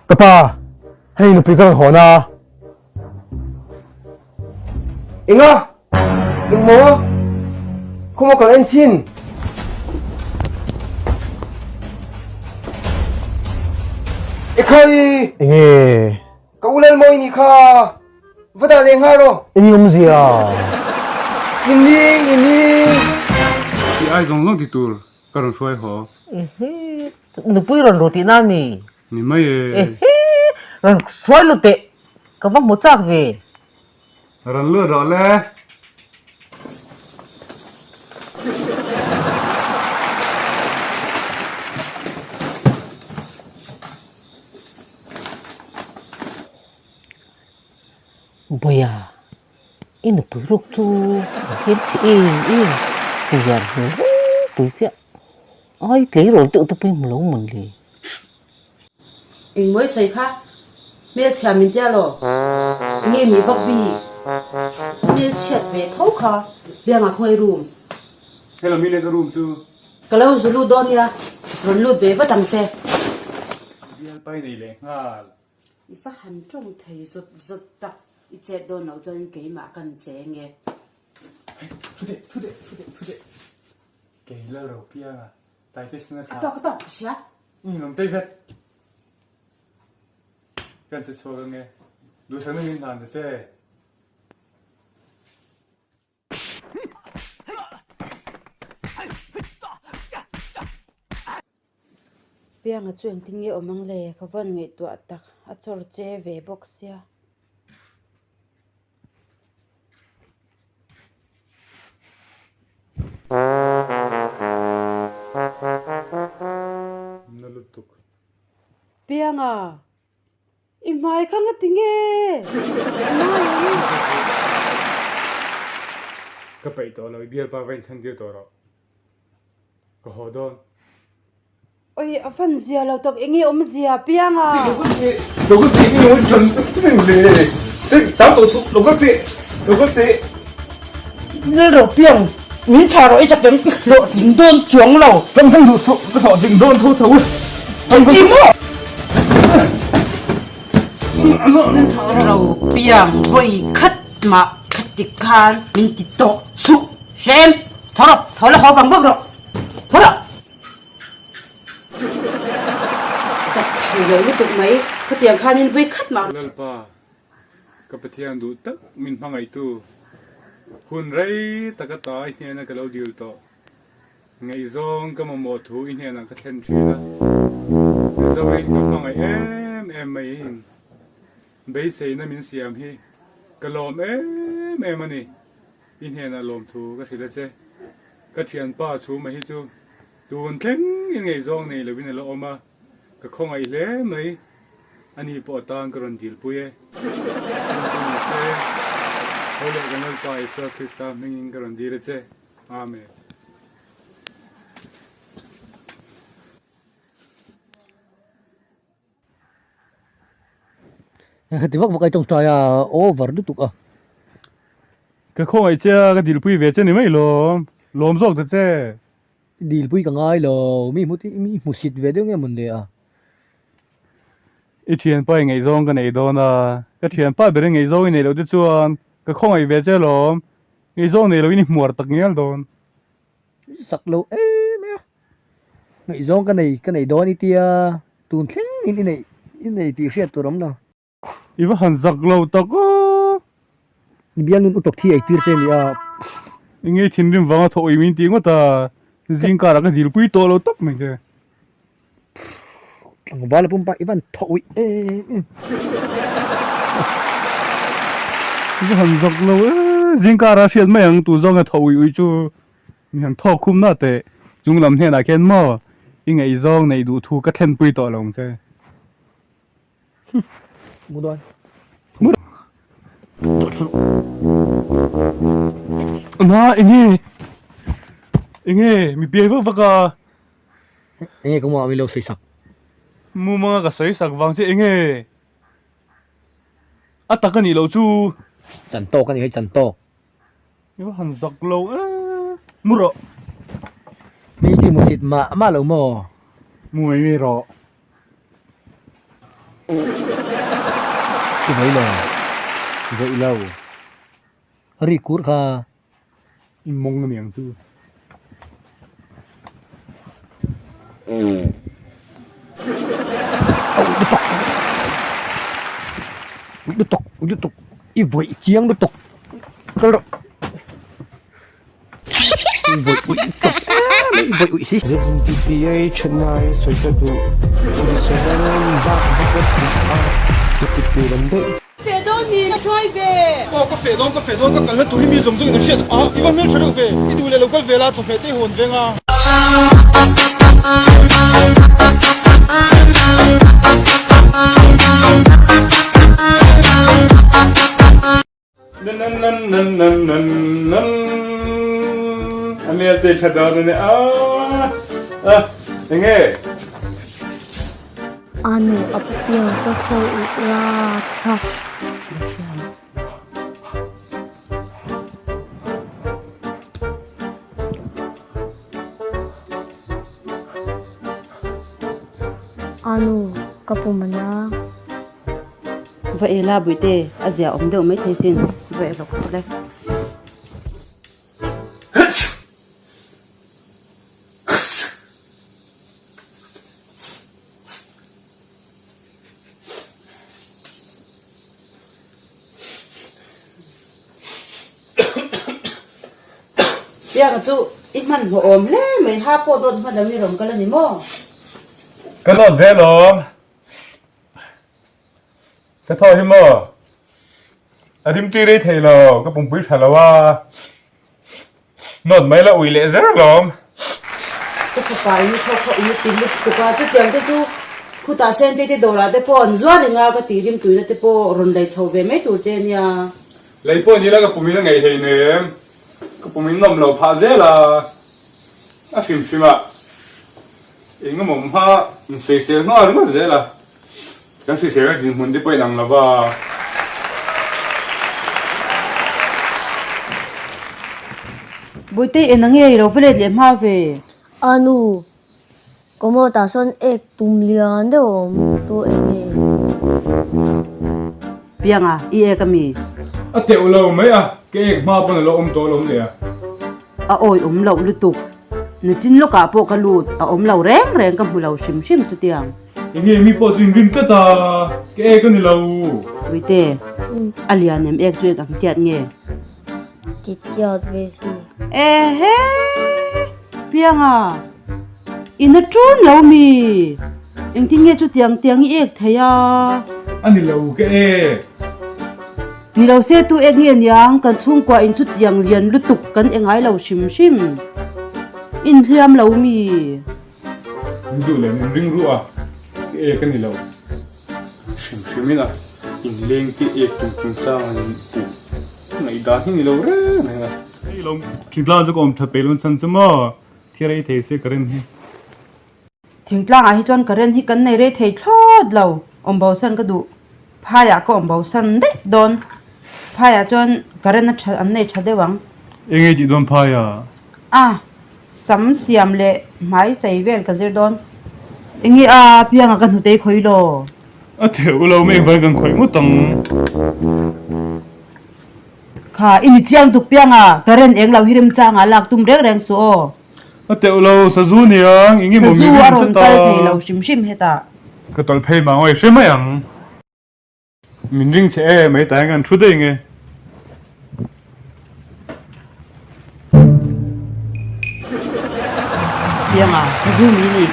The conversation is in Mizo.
Ka pa, hei nupui ka rawn hawn a. Enga? Engmaw? Khawmaw kal en chhin? Ekhai! Enge? Ka u Lalmawi nih kha va dah leh nghal rawh. Eng awmzia? I ning, i ning. Tih ai zawng zawng ti tur ka rawn hruai haw. Ehe, nupui rawn ru tihna mi? Ni mai e. Ehe, rawn hruai lut teh, ka va hmu chak ve. Rawn lut rawh le. Bawia, i nupui ruk chu fan hmel che em em, senior hmel ropui chiah. Ai tleirawl deuh te pawh i hmu lo mawn le. Engmawi sawi kha hmelchhia min tia law? Enge nih vak bik? Hmelchhiat ve tho kha biangah khawngaih room. Hello mile ka room chu. Ka lo zu lut dawn nia, rawn lut ve vat ang che. Bial pai nei leh nghal. I va han tawng thei zawt zawt tak, i chet dawn loh chuan keimah kan cheng e. Thu teh, thu teh, thu teh, thu teh. Kei Lalro pianga Titus nuna thla. A tawk a tawk ka hria. I ngam tei vet. Kan che chhuak ange. Duhsakna min hlan ta che. Pianga chu engtin nge awm ang le? Ka vawn ngaihtuah tak a chawr che ve bawk sia. Na lutuk. Pianga, i hmai kha nga ti nge? A nai ang. Ka peih tawh lo, i bialpa va inchhan tir tawh rawh. Ka haw dawn. Oi a fan zia lo tak enge awm zia piang a. Lal ro piang min thla rawh i chak em i hlawhtling dawn chuang lo. Kan hmang duh suh ka hlawhtling dawn tho tho. Chi maw? Ro piang vawi khat mah khat tik khan min ti tawh suh hrem tho rawh tho la haw vang vang rawh tho rawh. Zak thei lo lutuk mai, khatiang khanin vawi khat mah. Lalpa, ka Pathian duh tak min hmangaihtu, hun rei taka ta i hnena ka lo dil tawh. Ngaihzawng ka mamawh thu i hnenah ka thlen thin a, Mizoin ka hmangaih em em maiin beiseina min siam hi ka lawm em em a ni. I hnenah lawmthu ka hrilh a che. Ka thianpa chhuma hi chu tun thleng in ngaihzawng nei lovin a la awm a, ka khawngaih hle mai. Ani pawh atan ka rawn dilpui e. Chung chu ni se, tho leh kan Lalpa Isua Krista hmingin ka rawn dil a che. Amen. Heti vak vak ai tawngtai a over lutuk a. Ka khawngaih che a, ka dilpui ve che ni mai lawm, lawm zawk ta che. Dilpui ka ngai lo, mi hmu mi hmusit ve deuh nge mawn le a. I thianpa i ngaihzawng ka nei dawn a, ka thianpa ber i ngaihzawng i neih loh te chuan ka khawngaih ve che lawm, ngaihzawng nei loin i hmuar tak ngial dawn. Sak lo em em a, ngaihzawng ka nei ka nei dawn i tia tun thleng in i nei i nei tih hriat tur awm lo. I va han zak lo tak aw. I bialnun u tawk thi ei tir che ni a. I ngei thinrim vanga thawh ui min tih ngawt a, zing karah ka dilpui tawh lo tawp mai che. Tlangval a pumpa i van thawh uih em em. I va han zak lo e, zing karah hriat mai ang tu zawnga thawh uih uih chu mi han thawk khum na teh. Chung lam hnenah khian maw i ngaihzawng neih duh thu ka thlenpui tawh lo ang che. Mu dawn. Mu. Na enge enge mi piai vak vak a. Enge ka mumah min lo sawi sak. Mumanga ka sawi sak vang che enge a tak a nih loh chu. Chan tawk a nih hei chan tawk. I va han zak lo e mu rawh. Mi chu musit mah mah lo maw. Mu mai mai rawh. I vawi lo. Vawi lo. A ri kur kha. I mawng a niang chu. A uih lutuk. Uih lutuk, uih lutuk. I vawi chiang lutuk. Kal rawh. I vawi uih lutuk em mai, i vawi uih si. Feh dawn mi ka hruai ve. Aw ka feh dawn ka feh dawn ka kalna tur hi mi zawng zawng in an hriat a i va hmel tha deuh ve i duh leh lo kal ve la chawhmeh te i hawn veng a. A hmel te tha dawn a ni a a enge. A nu a piang saw tho i rapthlak. A nu ka pum a na. Va ela buite a zia awm deuh maithei sin va elo khawp le. Pianga chu i hmanhmawh awm hle mai ha pawh dawt hman lo ni rawn kal a ni maw? Ka dawt ve lawm. Ka thaw hi maw? A rimtui rei thei lo, ka pumpui tha lo a. Nawt mai la ui leh zer alawm. Ka fapa in i thawk kha ui ti lutuk a, chutiang te chu khutah Sente te dawrah te pawh an zuar reng a, ka tih rim tuina te pawh rawn lei chho ve mai tur che nia. Lei pawh ni la ka pum in a ngaih hei nem, ka pum in nawm lo phah zel a, a hrim hrim a eng emaw hma in sawisel nghal ringawt zel a. Kan hrisel a dinhmun te pawh in ang lo va. Bawihte en ange i lo va let leh hma ve. A nu, Kawmaw tah sawn ek tum lian deuh a awm tu eng nge? Pianga, i ek a mi? A teuh lo mai a, ka ek hma pawn a lo awm tawh lo nia. A awi awm loh lutuk. Nichin lawkah pawh ka lut, a awm lo reng reng ka hmu lo hrim hrim chutiang. Enge mi pawh chu in rim tlat a, ka ek a ni lo. Puite, a lian em ek chu ek ang tiat nge? Ti tiat ve hi. Ehe! Pianga, in a ṭun lo mi? Engtin nge chutiang tiang i ek thei a? A ni lo ka ek. Ni lo se tu ek nge niang, kan chhungkua in chutiang lian lutuk kan e ngai lo hrim hrim. Inhliam lo mi? Min duh leh min ring ruh a, ka ek a ni lo. Hrim hrim in a inleng te ek tum chung chang an puh ngaihdan hi ni lo reng reng a. Hei lo thingtlang chu ka awm that peih lo chan chu maw thi rei thei se ka ren hi. Thingtlang ah hi chuan ka ren hi kan nei rei thei thlawt lo, awm bo san ka duh. Phaiah ka awm bo san daih dawn. Phaiah chuan current a tha an nei tha deuh ang. Enge tih dawn phaiah? A, sam siam leh hmai chei vel ka zir dawn. Enge a pianga ka hnutei khawi law? A theuh lo mai engvai kan khawih ngawt ang. Kha, i ni chiang tuk pianga current eng lo hi remchangah lak tum reng reng suh aw. A teuh lo, sazu niang, eng emaw Sazu mi a rin rawn tlat a. kal thei lo hrim hrim hetah. Ka tawlh phei mah ngawi hre mai ang. Min ring che e, mai ta hian kan thu daih nge. Pianga, sazu mi ni.